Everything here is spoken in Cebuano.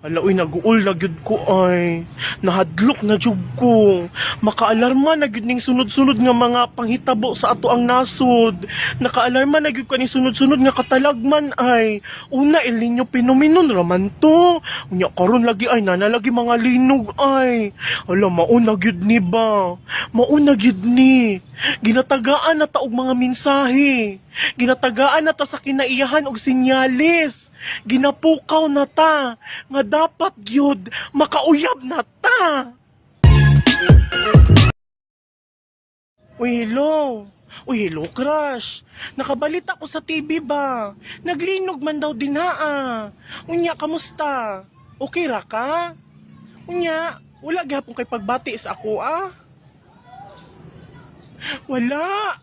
Ala uy, naguol na gyud ko ay. Nahadlok na jud ko. Makaalarma na gyud ning sunod-sunod nga mga panghitabo sa ato ang nasod. Nakaalarma na gyud ko ning sunod-sunod nga katalagman ay. Una, El Niño phenomenon raman to. Unya karon lagi ay nanalagi mga linog ay. Ala, mauna gyud ni ba? Mauna gyud ni. Ginatagaan na ta og mga mensahe. Ginatagaan na ta sa kinaiyahan og sinyalis. Ginapukaw na ta nga dapat gyud makauyab na ta. Uy, hello. Uy, hello, crush. Nakabalita ko sa TV ba? Naglinog man daw din ha ah. Unya, kamusta? Okay ra ka? Unya, wala gyapon kay pagbati sa ako ah. Wala.